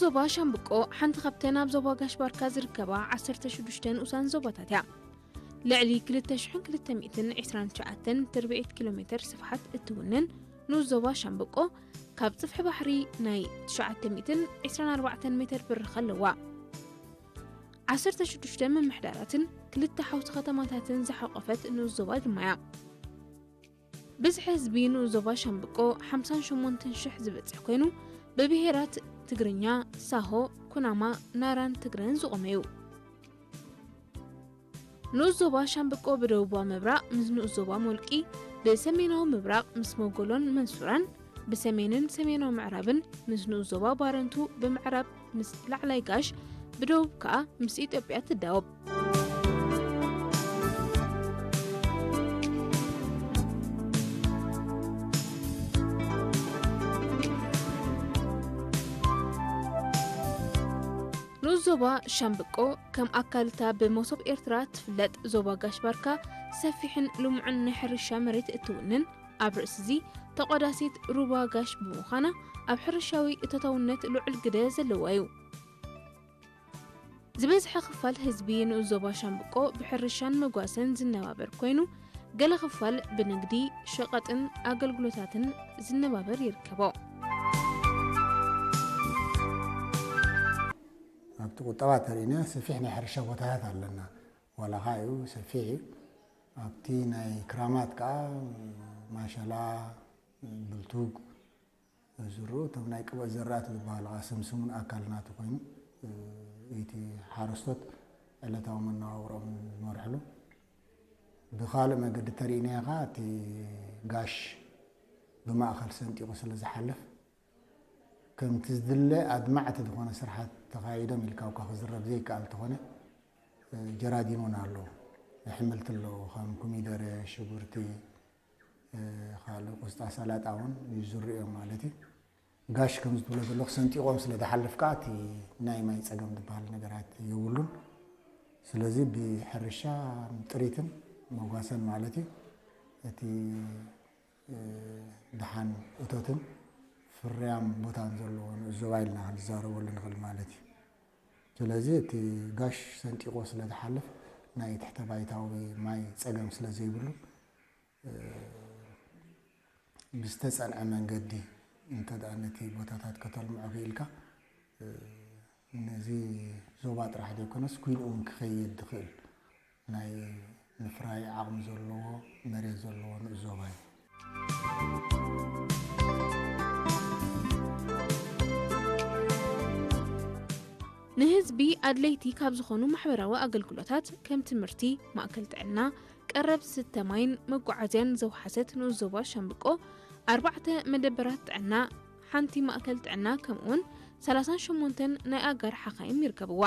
ዞባ ሻምብቆ ሓንቲ ካብተን ኣብ ዞባ ጋሽ ባርካ ዝርከባ ዓሰርተ ሽዱሽተ ንኡሳን ዞባታት እያ። ልዕሊ ክልተ ሽሕን ክልተ ሚእትን ዕስራን ትሽዓተን ትርብዒት ኪሎ ሜትር ስፍሓት እትውንን ንኡስ ዞባ ሻምብቆ፣ ካብ ጽፍሒ ባሕሪ ናይ ትሽዓተ ሚእትን ዕስራን ኣርባዕተን ሜትር ብርኽ ኣለዋ። ዓሰርተ ሽዱሽተ ምምሕዳራትን ክልተ ሓውሲ ከተማታትን ዝሓቖፈት ንኡስ ዞባ ድማ እያ። ብዝሒ ህዝቢ ንኡስ ዞባ ሻምብቆ ሓምሳን ሸሞንተን ሽሕ ዝበጽሕ ኮይኑ፣ ብብሄራት ትግርኛ፣ ሳሆ፣ ኩናማ፣ ናራን ትግረን ዝቖመ እዩ። ንኡስ ዞባ ሻምብቆ ብደቡባዊ ምብራቕ ምስ ንኡስ ዞባ ሞልቂ፣ ብሰሜናዊ ምብራቕ ምስ ሞጎሎን መንሱራን፣ ብሰሜንን ሰሜናዊ ምዕራብን ምስ ንኡስ ዞባ ባረንቱ፣ ብምዕራብ ምስ ላዕላይ ጋሽ፣ ብደቡብ ከኣ ምስ ኢትዮጵያ ትዳወብ። ንኡስ ዞባ ሻምብቆ ከም ኣካል እታ ብመሶብ ኤርትራ ትፍለጥ ዞባ ጋሽ ባርካ ሰፊሕን ልሙዕን ናይ ሕርሻ መሬት እትውንን፣ ኣብ ርእሲ እዚ ተቋዳሲት ሩባ ጋሽ ብምዃና ኣብ ሕርሻዊ እቶታውነት ልዑል ግደ ዘለዋ እዩ። ዝበዝሐ ክፋል ህዝቢ ንኡስ ዞባ ሻምብቆ ብሕርሻን መጓሰን ዝነባበር ኮይኑ፣ ገለ ክፋል ብንግዲ፣ ሸቐጥን ኣገልግሎታትን ዝነባበር ይርከቦ። ኣብቲ ቁጠባ ተሪእና ሰፊሕ ናይ ሕርሻ ቦታታት ኣለና። ዋላ ኸዓ እዩ ሰፊሕ እዩ። ኣብቲ ናይ ክራማት ከዓ ማሸላ፣ ብልቱግ ዝዝርኡ፣ እቶም ናይ ቅብእ ዘራእቲ ዝበሃሉ ከዓ ስምስሙን ኣካል ናቱ ኮይኑ፣ እቲ ሓረስቶት ዕለታዊ መነባብሮኦም ዝመርሕሉ። ብኻልእ መገዲ ተሪእናዮ ከዓ እቲ ጋሽ ብማእኸል ሰንጢቑ ስለ ዝሓልፍ፣ ከምቲ ዝድለ ኣድማዕቲ ዝኾነ ስራሓት ተኻይዶም ኢልካ እኳ ክዝረብ ዘይከኣል እንተኾነ፣ ጀራዲን እውን ኣለዉ። ኣሕምልቲ ኣለዉ፣ ከም ኮሚደረ፣ ሽጉርቲ፣ ካልእ ቆስጣ፣ ሰላጣ እውን ይዝርኡ እዮም ማለት እዩ። ጋሽ ከም ዝብሎ ዘለኹ ሰንጢቖም ስለ ዝሓልፍ ከዓ እቲ ናይ ማይ ጸገም ዝበሃል ነገራት የብሉን። ስለዚ ብሕርሻ ጥሪትን መጓሰን ማለት እዩ እቲ ደሓን እቶትን ፍርያም ቦታን ዘለዎ ንኡስ ዞባ ኢልና ክንዛረበሉ ንኽእል ማለት እዩ። ስለዚ እቲ ጋሽ ሰንጢቖ ስለ ዝሓልፍ ናይ ትሕተ ባይታዊ ማይ ጸገም ስለ ዘይብሉ፣ ብዝተጸንዐ መንገዲ እንተ ደኣ ነቲ ቦታታት ከተልምዖ ክኢልካ፣ ነዚ ዞባ ጥራሕ ዘይኮነስ ኩሉ እውን ክኸይድ ዝኽእል ናይ ምፍራይ ዓቕሚ ዘለዎ መሬት ዘለዎ ንኡስ ዞባ እዩ። ንህዝቢ ኣድለይቲ ካብ ዝኾኑ ማሕበራዊ ኣገልግሎታት ከም ትምህርቲ፣ ማእከል ጥዕና፣ ቀረብ ዝስተ ማይን መጓዓዝያን ዘውሓሰት ንኡስ ዞባ ሻምብቆ ኣርባዕተ መደበራት ጥዕና፣ ሓንቲ ማእከል ጥዕና ከምኡውን ሰላሳን ሸሞንተን ናይ ኣጋር ሓኻይም ይርከብዋ።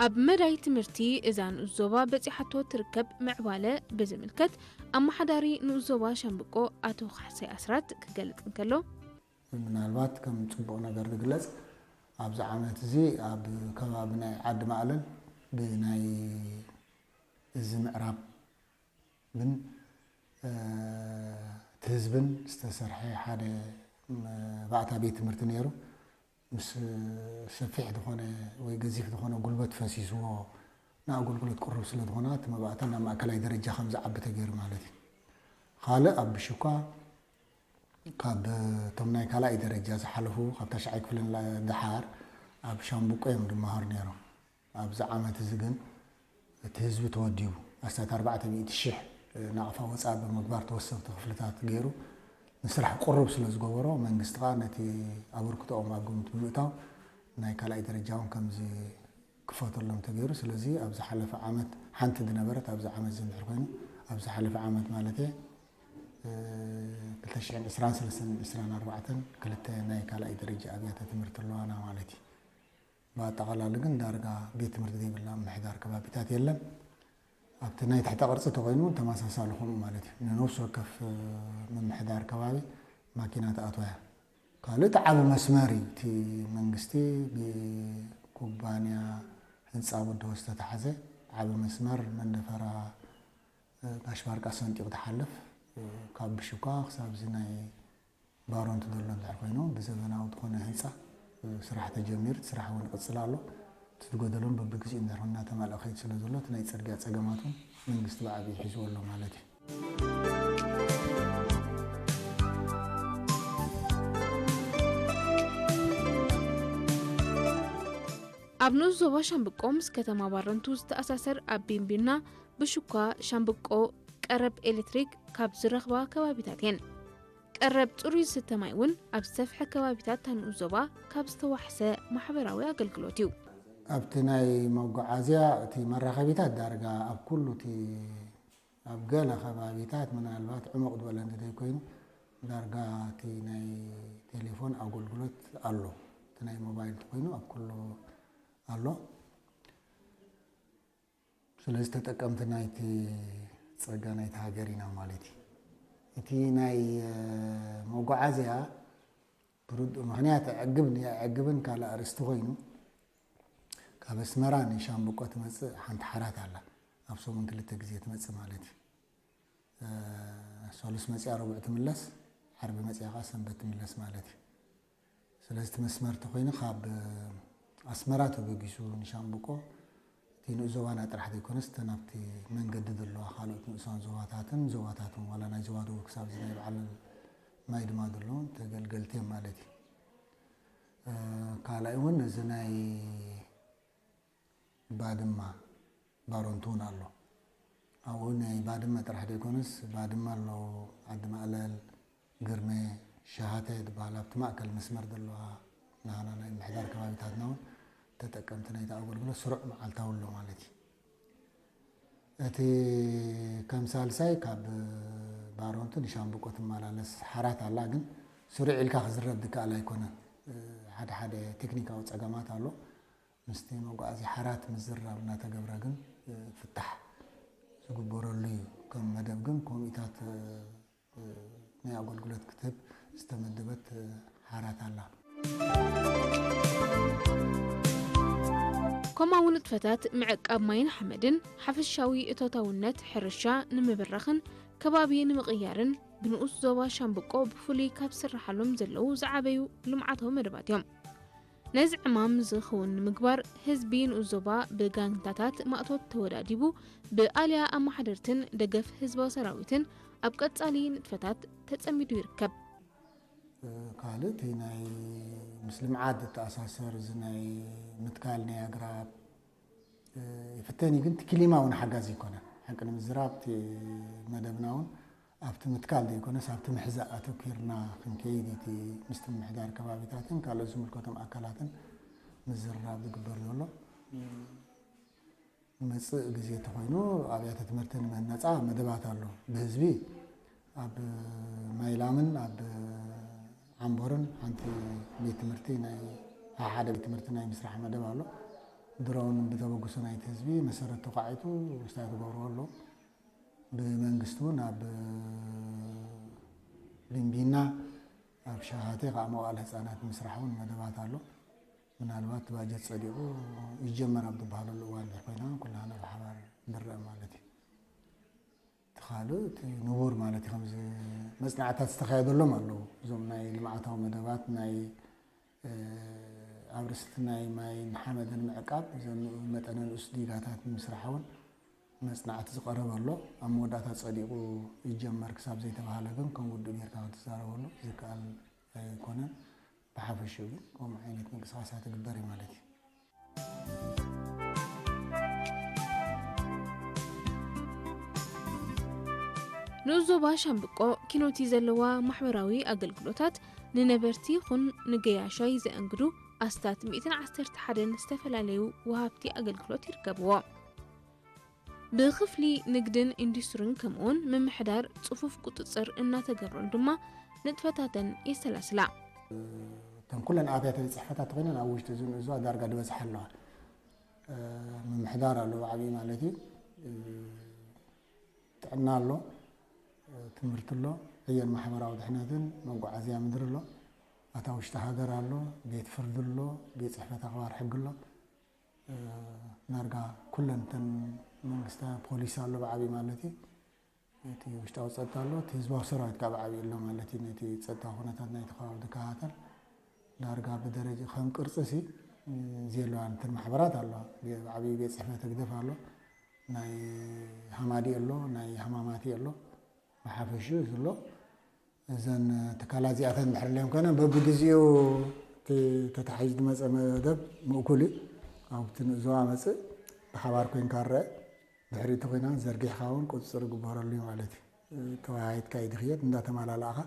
ኣብ መዳይ ትምህርቲ እዛ ንኡስ ዞባ በጺሓቶ ትርከብ ምዕባለ ብዝምልከት ኣመሓዳሪ ንኡስ ዞባ ሻምብቆ ኣቶ ካሕሳይ ኣስራት ክገልጽ እንከሎ፣ ምናልባት ከም ጽቡቕ ነገር ዝግለጽ ኣብዚ ዓመት እዚ ኣብ ከባቢ ናይ ዓዲ ማእለል ብናይ እዚ ምዕራብ ብን እቲ ህዝብን ዝተሰርሐ ሓደ መባእታ ቤት ትምህርቲ ነይሩ። ምስ ሰፊሕ ዝኾነ ወይ ገዚፍ ዝኾነ ጉልበት ፈሲስዎ ንኣገልግሎት ቅሩብ ስለ ዝኾነ እቲ መባእታ ናብ ማእከላይ ደረጃ ከም ዝዓቢ ተገይሩ ማለት እዩ። ካልእ ኣብ ብሽኳ ካብ እቶም ናይ ካልኣይ ደረጃ ዝሓለፉ ካብ ታሽዓይ ክፍልን ደሓር ኣብ ሻምብቆ እዮም ዝመሃሩ ነይሮም። ኣብዚ ዓመት እዚ ግን እቲ ህዝቢ ተወዲቡ ኣስታት ኣርባዕተ ሚእቲ ሽሕ ናቕፋ ወፃኢ ብምግባር ተወሰኽቲ ክፍልታት ገይሩ ንስራሕ ቅሩብ ስለ ዝገበሮ መንግስቲ ከዓ ነቲ ኣበርክቶኦም ኣብ ግምት ብምእታው ናይ ካልኣይ ደረጃ እውን ከምዚ ክፈተሎም ተገይሩ። ስለዚ ኣብ ዝሓለፈ ዓመት ሓንቲ ዝነበረት ኣብዚ ዓመት እዚ እንድሕር ኮይኑ ኣብ ዝሓለፈ ዓመት ማለት ክልተ ሽሕን ዕስራን ሰለስተን ዕስራን ኣርባዕተን ክልተ ናይ ካልኣይ ደረጃ ኣብያተ ትምህርቲ ኣለዋና ማለት እዩ። ብኣጠቓላሊ ግን ዳርጋ ቤት ትምህርቲ ዘይብላ ምምሕዳር ከባቢታት የለን። ኣብቲ ናይ ትሕተ ቅርፂ ተኮይኑ እውን ተመሳሳሊ ከምኡ ማለት እዩ። ንነፍሲ ወከፍ ምምሕዳር ከባቢ ማኪና ትኣትዋ እያ። ካልእ እቲ ዓቢ መስመር እዩ። እቲ መንግስቲ ብኩባንያ ህንፃ ወደቦ ዝተታሕዘ ዓቢ መስመር መንደፈራ ጋሽ ባርቃ ሰንጢቑ ትሓልፍ ካብ ብሽኳ ክሳብ እዚ ናይ ባሮንት ዘሎ እንድሕር ኮይኑ ብዘበናዊ ዝኾነ ህንፃ ስራሕ ተጀሚሩ፣ እቲ ስራሕ እውን ይቕጽል ኣሎ። እቲ ዝጎደሎም በብግዚኡ እናተማልኣ ከይድ ስለ ዘሎ፣ እቲ ናይ ጽርግያ ጸገማት እውን መንግስቲ ብዓብዪ ሒዝዎ ኣሎ ማለት እዩ። ኣብ ንኡስ ዞባ ሻምብቆ ምስ ከተማ ባረንቱ ዝተኣሳሰር ኣብ ቢንቢና፣ ብሽኳ፣ ሻምብቆ፣ ቀረብ ኤሌክትሪክ ካብ ዝረኽባ ከባቢታት እየን። ቀረብ ጽሩይ ዝስተ ማይ እውን ኣብ ዝሰፍሐ ከባቢታት እታ ንኡስ ዞባ ካብ ዝተዋሕሰ ማሕበራዊ ኣገልግሎት እዩ። ኣብቲ ናይ መጓዓዝያ እቲ መራኸቢታት ዳርጋ ኣብ ኩሉ እቲ ኣብ ገለ ከባቢታት ምናልባት ዕሙቕ ዝበለ እንተዘይኮይኑ ዳርጋ እቲ ናይ ቴሌፎን ኣገልግሎት ኣሎ። እቲ ናይ ሞባይል እንተኾይኑ ኣብ ኩሉ ኣሎ። ስለዚ ተጠቀምቲ ናይቲ ጸጋ ናይቲ ሃገር ኢና ማለት እዩ። እቲ ናይ መጓዓዝያ ብርዱእ ምኽንያት ኣዕግብን የዕግብን ካልእ ኣርእስቲ ኮይኑ ካብ ኣስመራ ንሻምብቆ ትመጽእ ሓንቲ ሓራት ኣላ። ኣብ ሰሙን ክልተ ግዜ ትመጽእ ማለት እዩ። ሰሉስ መጽያ ረቡዕ ትምለስ፣ ዓርቢ መጽያ ከኣ ሰንበት ትምለስ ማለት እዩ። ስለዚ እቲ መስመር ተኾይኑ ካብ ኣስመራ ተበጊሱ ንሻምብቆ እቲ ንኡስ ዞባና ጥራሕ ዘይኮነስ እተን ኣብቲ መንገዲ ዘለዋ ካልኦት ንኡሳን ዞባታትን ዞባታትን ዋላ ናይ ዞባ ደቡብ ክሳብ እዚ ናይ በዓል ማይ ድማ ዘለውን ተገልገልቲ እዮም ማለት እዩ። ካልኣይ እውን እዚ ናይ ባድማ ባሮንት እውን ኣሎ። ኣብኡ ናይ ባድመ ጥራሕ ዘይኮነስ ባድመ ኣሎ፣ ዓዲ ማእለል፣ ግርመ፣ ሸሃተ ዝበሃል ኣብቲ ማእከል መስመር ዘለዋ ናህና ናይ ምሕዳር ከባቢታትና እውን ተጠቀምቲ ናይቲ ኣገልግሎት ስሩዕ መዓልታዊ ኣሎ ማለት እዩ። እቲ ከም ሳልሳይ ካብ ባሮንት ንሻምብቆ ትመላለስ ሓራት ኣላ፣ ግን ስሩዕ ኢልካ ክዝረብ ዝከኣል ኣይኮነን። ሓደ ሓደ ቴክኒካዊ ጸገማት ኣሎ። ምስቲ መጓዓዚ ሓራት ምዝርራብ እናተገብረ ግን ፍታሕ ዝግበረሉ እዩ። ከም መደብ ግን ኮሚታት ናይ ኣገልግሎት ክትህብ ዝተመደበት ሓራት ኣላ። ከምኡ ንጥፈታት ምዕቃብ ማይን ሓመድን ሓፈሻዊ እቶታውነት ሕርሻ ንምብራኽን ከባቢ ንምቕያርን ብንኡስ ዞባ ሻምብቆ ብፍሉይ ካብ ዝስርሓሎም ዘለዉ ዝዓበዩ ልምዓታዊ መደባት እዮም። ነዚ ዕማም ዝኸውን ንምግባር ህዝቢ ንኡስ ዞባ ብጋንታታት ማእቶት ተወዳዲቡ ብኣልያ ኣመሓደርትን ደገፍ ህዝባዊ ሰራዊትን ኣብ ቀጻሊ ንጥፈታት ተጸሚዱ ይርከብ። ካልእ እቲ ናይ ምስ ልምዓት ዝተኣሳሰር እዚ ናይ ምትካል ናይ ኣግራብ ይፍተን እዩ፣ ግን እቲ ክሊማ እውን ሓጋዚ ኣይኮነን። ሓቂ ንምዝራብ እቲ መደብና እውን ኣብቲ ምትካል ዘይኮነስ ኣብቲ ምሕዛእ ኣተኲርና ክንከይድ እቲ ምስቲ ምምሕዳር ከባቢታትን ካልኦት ዝምልከቶም ኣካላትን ምዝርራብ ዝግበር ዘሎ። መጽእ ግዜ ተኾይኑ ኣብያተ ትምህርቲ ንምህነጻ መደባት ኣሎ። ብህዝቢ ኣብ ማይላምን ኣብ ዓምቦርን ሓንቲ ቤት ትምህርቲ ናይ ሓደ ቤት ትምህርቲ ናይ ምስራሕ መደብ ኣሎ። ድሮውን ብተበግሶ ናይቲ ህዝቢ መሰረት ተኳዒቱ ውሳኔ ተገብርዎ ኣሎ። ብመንግስቲ እውን ኣብ ቢንቢና ኣብ ሸሃቴ ከዓ መዋእለ ህፃናት ምስራሕ እውን መደባት ኣሎ። ምናልባት ባጀት ፀዲቑ ይጀመር ኣብ ዝበሃለሉ እዋን እንድሕር ኮይና ኩላህና ብሓባር ንረአ ማለት እዩ። እቲ ካልእ እቲ ንቡር ማለት እዩ። ከምዚ መፅናዕታት ዝተኻየደሎም ኣለዉ። እዞም ናይ ልምዓታዊ መደባት ናይ ኣብ ርእስቲ ናይ ማይን ሓመድን ምዕቃብ እዘን መጠነ ንኡስ ዲጋታት ንምስራሕ እውን መፅናዕቲ ዝቐረበ ኣሎ። ኣብ መወዳእታ ፀዲቑ ይጀመር ክሳብ ዘይተባህለ ግን ከም ውዱእ ጌርካ ክትዛረበሉ ዝከኣል ኣይኮነን። ብሓፈሽኡ ግን ከምኡ ዓይነት ምንቅስቃሳት ይግበር እዩ ማለት እዩ። ንኡስ ዞባ ሻምብቆ ኪኖቲ ዘለዋ ማሕበራዊ ኣገልግሎታት ንነበርቲ ይኹን ንገያሻይ ዘእንግዱ ኣስታት ሚእትን ዓሰርተ ሓደን ዝተፈላለዩ ወሃብቲ ኣገልግሎት ይርከብዎ። ብክፍሊ ንግድን ኢንዱስትሪን ከምኡውን ምምሕዳር ጽፉፍ ቁጽጽር እናተገብረሉ ድማ ንጥፈታተን የሰላስላ። እተን ኩለን ኣብያተ ቤት ፅሕፈታት ኮይነን ኣብ ውሽጢ እዚ ንእዝዋ ዳርጋ ዝበዝሓ ኣለዋ። ምምሕዳር ኣሎ ብዓብዪ ማለት እዩ። ጥዕና ኣሎ፣ ትምህርቲ ኣሎ፣ ዕዮን ማሕበራዊ ድሕነትን መጓዓዝያ ምድሪ ኣሎ፣ ኣታ ውሽጢ ሃገር ኣሎ፣ ቤት ፍርዲ ኣሎ፣ ቤት ፅሕፈት ኣኽባር ሕጊ ኣሎ። ናርጋ ኩለን እተን መንግስታ ፖሊስ ኣሎ ብዓብዪ ማለት እዩ። እቲ ውሽጣዊ ፀጥታ ኣሎ፣ እቲ ህዝባዊ ሰራዊት ካብ ዓብዪ ኣሎ ማለት እዩ። ነቲ ፀጥታ ኩነታት ናይቲ ከባቢ ዝከታተል ዳርጋ ብደረጃ ከም ቅርጺ ሲ ዘለዋ እንትን ማሕበራት ኣለዋ። ዓብዪ ቤት ጽሕፈት ህግደፍ ኣሎ፣ ናይ ሃማዲ ኣሎ፣ ናይ ሃማማቲ ኣሎ። ብሓፈሽኡ ዘሎ እዘን ትካላት እዚኣተን ድሕር ሌም ኮይነን በብግዜኡ እቲ ተታሒዙ ዝመፀ መደብ ምእኩል እዩ። ኣብቲ ንእዞባ መፅእ ብሓባር ኮይንካ ረአ ድሕሪቲ ኮይና ዘርጊሕካ እውን ቁፅፅር ግበረሉ እዩ ማለት እዩ። ተወያይትካ እዩ ድኽየት እንዳተመላለእኻ።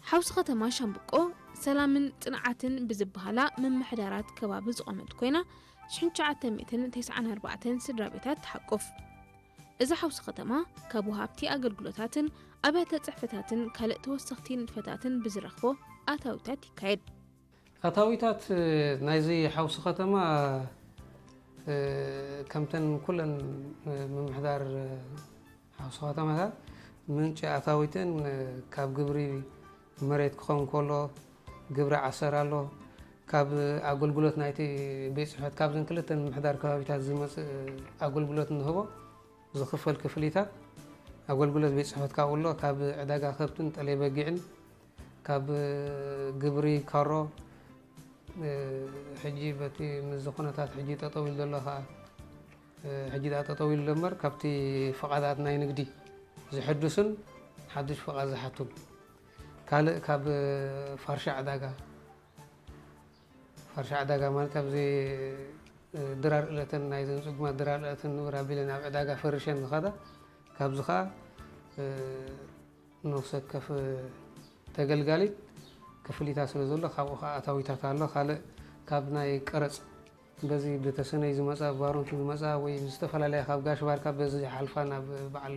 ሓውሲ ከተማ ሻምብቆ ሰላምን ፅንዓትን ብዝበሃላ ምምሕዳራት ከባቢ ዝቖመት ኮይና ሽሕን ትሽዓተ ሚእትን ተስዓን ኣርባዕተን ስድራ ቤታት ትሓቁፍ። እዛ ሓውሲ ከተማ ካብ ወሃብቲ ኣገልግሎታትን ኣብያተ ፅሕፈታትን ካልእ ተወሰኽቲ ንጥፈታትን ብዝረኽቦ ኣታዊታት ይካየድ። ኣታዊታት ናይዚ ሓውሲ ከተማ ከምተን ኩለን ምምሕዳር ሓውሲ ከተማታት ምንጪ ኣታዊተን ካብ ግብሪ መሬት ክኸውን ከሎ ግብሪ ዓሰር ኣሎ። ካብ ኣገልግሎት ናይቲ ቤት ፅሕፈት ካብዘን ክልተን ምምሕዳር ከባቢታት ዝመፅእ ኣገልግሎት እንህቦ ዝኽፈል ክፍሊታት ኣገልግሎት ቤት ፅሕፈት ካብኡ ኣሎ። ካብ ዕዳጋ ከብትን ጠለይ በጊዕን ካብ ግብሪ ካሮ ሕጂ በቲ ምስዚ ኩነታት ሕጂ ጠጠው ኢሉ ዘሎ ከዓ ሕጂ ደኣ ጠጠው ኢሉ እምበር ካብቲ ፍቓዳት ናይ ንግዲ ዝሕድሱን ሓዱሽ ፍቓድ ዝሓቱን ካልእ ካብ ፋርሻ ዕዳጋ ፋርሻ ዕዳጋ ማለት ኣብዚ ድራር እለተን ናይዘን ፅጉማት ድራር እለተን ንብር ኣቢለን ኣብ ዕዳጋ ፈሪሸን ዝኸዳ ካብዚ ከዓ ነፍሲ ወከፍ ተገልጋሊት ክፍሊታ ስለ ዘሎ ካብኡ ከዓ ኣታዊታት ኣሎ። ካልእ ካብ ናይ ቀረፅ በዚ ብተሰነይ ዝመፃ ብባሮንቲ ዝመፃ ወይ ዝተፈላለያ ካብ ጋሽ ባርካ በዚ ሓልፋ ናብ በዓል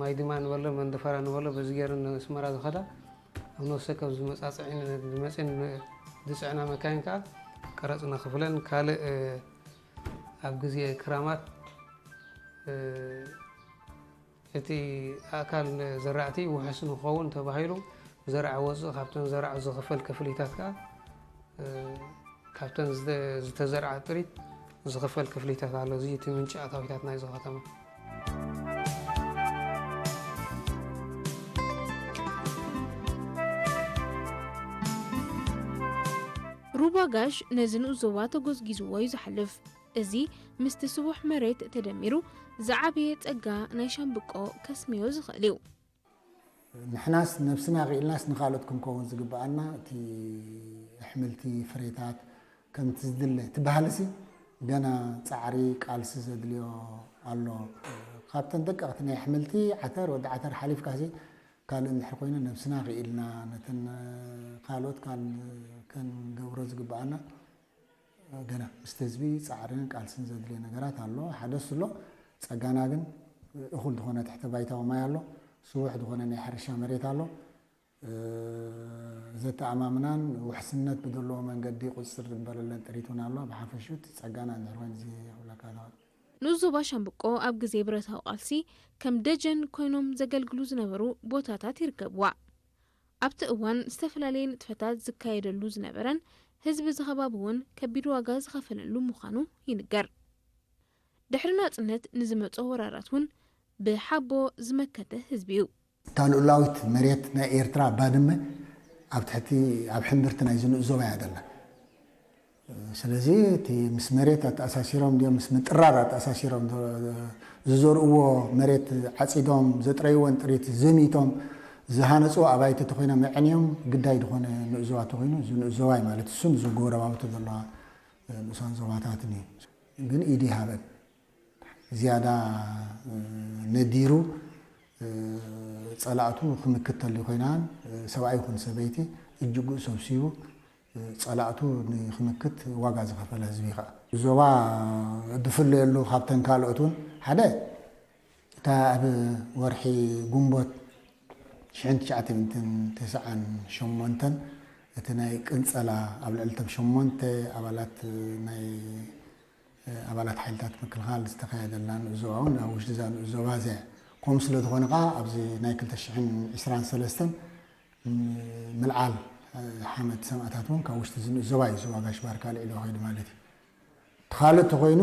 ማይ ድማ ንበሎ መንደፈራ ንበሎ በዚ ገይረን ንስመራ ዝኸዳ ኣብ ነፍሲ ወከፍ ዝመፃፅዒን ዝመፅን ዝፅዕና መካይን ከዓ ቀረፅ ነኽፍለን። ካልእ ኣብ ግዜ ክራማት እቲ ኣእካል ዘራእቲ ውሑስ ንክኸውን ተባሂሉ ዘርዓ ወፅእ ካብተን ዘርዓ ዝኽፈል ክፍሊታት ከዓ ካብተን ዝተዘርዓ ጥሪት ዝኽፈል ክፍሊታት ኣሎ። እዚ እቲ ምንጪ ኣታዊታት ናይዚ ከተማ። ሩባ ጋሽ ነዚ ንኡስ ዞባ ተጎዝጊዝዎ እዩ ዝሓልፍ። እዚ ምስቲ ስቡሕ መሬት ተደሚሩ ዝዓበየ ጸጋ ናይ ሻምብቆ ከስምዮ ዝኽእል እዩ። ንሕናስ ነብስና ክኢልናስ ንኻልኦት ክንከውን ዝግብኣና እቲ ኣሕምልቲ ፍሬታት ከምቲ ዝድለ እቲ ባህልሲ ገና ጻዕሪ ቃልሲ ዘድልዮ ኣሎ። ካብተን ደቀቕቲ ናይ ኣሕምልቲ ዓተር ወዲ ዓተር ሓሊፍካሲ ካልእ እንድሕር ኮይኑ ነብስና ክኢልና ነተን ካልኦት ካን ከንገብሮ ዝግብኣና ገና ምስቲ ህዝቢ ፃዕርን ቃልስን ዘድልዮ ነገራት ኣሎ። ሓደ እሱ ኣሎ። ፀጋና ግን እኹል ዝኾነ ትሕተ ባይታዊ ማይ ኣሎ። ስዉሕ ዝኾነ ናይ ሕርሻ መሬት ኣሎ። ዘተኣማምናን ውሕስነት ብዘለዎ መንገዲ ቁፅፅር ዝግበረለን ጥሪት እውን ኣሎ። ብሓፈሽኡ እቲ ፀጋና እንድሕር ኮይኑ እዚ ይኽብለካ ዝኽእል። ንኡስ ዞባ ሻምብቆ ኣብ ግዜ ብረታዊ ቃልሲ ከም ደጀን ኮይኖም ዘገልግሉ ዝነበሩ ቦታታት ይርከብዋ። ኣብቲ እዋን ዝተፈላለየ ንጥፈታት ዝካየደሉ ዝነበረን ህዝቢ እዚ ከባቢ እውን ከቢድ ዋጋ ዝኸፈለሉ ምዃኑ ይንገር። ድሕሪ ናጽነት ንዝመጾ ወራራት እውን ብሓቦ ዝመከተ ህዝቢ እዩ። እታ ልኡላዊት መሬት ናይ ኤርትራ ባድመ ኣብ ትሕቲ ኣብ ሕምብርቲ ናይዚ ንኡስ ዞባ እያ ዘላ። ስለዚ እቲ ምስ መሬት ኣተኣሳሲሮም ድዮም ምስ ምጥራር ኣተኣሳሲሮም ዝዘርእዎ መሬት ዓፂዶም ዘጥረይዎን ጥሪት ዘሚቶም ዝሃነፅዎ ኣባይቲ ተኮይኖም የዕንዮም ግዳይ ዝኾነ ንኡስ ዞባ ተኮይኑ እዚ ንኡስ ዞባ እዩ ማለት እሱን እዚ ጎረባብቱ ዘለዋ ንኡሳን ዞባታትን እዩ። ግን ኢድ ይሃበን ዝያዳ ነዲሩ ፀላእቱ ክምክት ተልዩ ኮይናን ሰብኣይ ይኹን ሰበይቲ እጅጉእ ሰብሲቡ ፀላእቱ ንክምክት ዋጋ ዝኸፈለ ህዝቢ እዩ ከዓ። ዞባ ዝፍለየሉ ካብተን ካልኦት እውን ሓደ እታ ኣብ ወርሒ ግንቦት ሽሕን ትሽዓተ ሚእትን ተስዓን ሸሞንተን እቲ ናይ ቅንፀላ ኣብ ልዕሊ እቶም ሸሞንተ ኣባላት ናይ ኣባላት ሓይልታት ምክልኻል ዝተኻየደላ ንኡስ ዞባ እውን ኣብ ውሽጢ እዛ ንኡስ ዞባ እዚኣ ከምኡ ስለ ዝኾነ ከዓ ኣብዚ ናይ ክልተ ሽሕን ዕስራን ሰለስተን ምልዓል ሓመድ ሰማእታት እውን ካብ ውሽጢ እዚ ንኡስ ዞባ እዩ ዞባ ጋሽ ባርካ ልዒሉ ከይዱ ማለት እዩ። እቲ ካልእ ተኮይኑ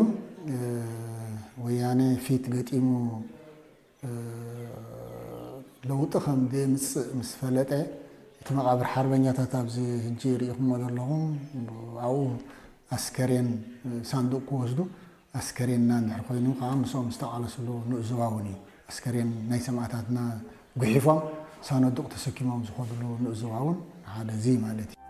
ወያነ ፊት ገጢሙ ለውጢ ከም ዘይምፅእ ምስ ፈለጠ እቲ መቓብር ሓርበኛታት ኣብዚ ሕጂ ርኢኹሞ ዘለኹም ኣብኡ ኣስከሬን ሳንዱቕ ክወስዱ ኣስከሬንና እንድሕር ኮይኑ ከዓ ምስኦም ዝተቓለስሉ ንእዝዋ እውን እዩ። ኣስከሬን ናይ ሰማእታትና ጉሒፎም ሳንዱቕ ተሰኪሞም ዝኸድሉ ንእዝዋ እውን ሓደ እዚ ማለት እዩ።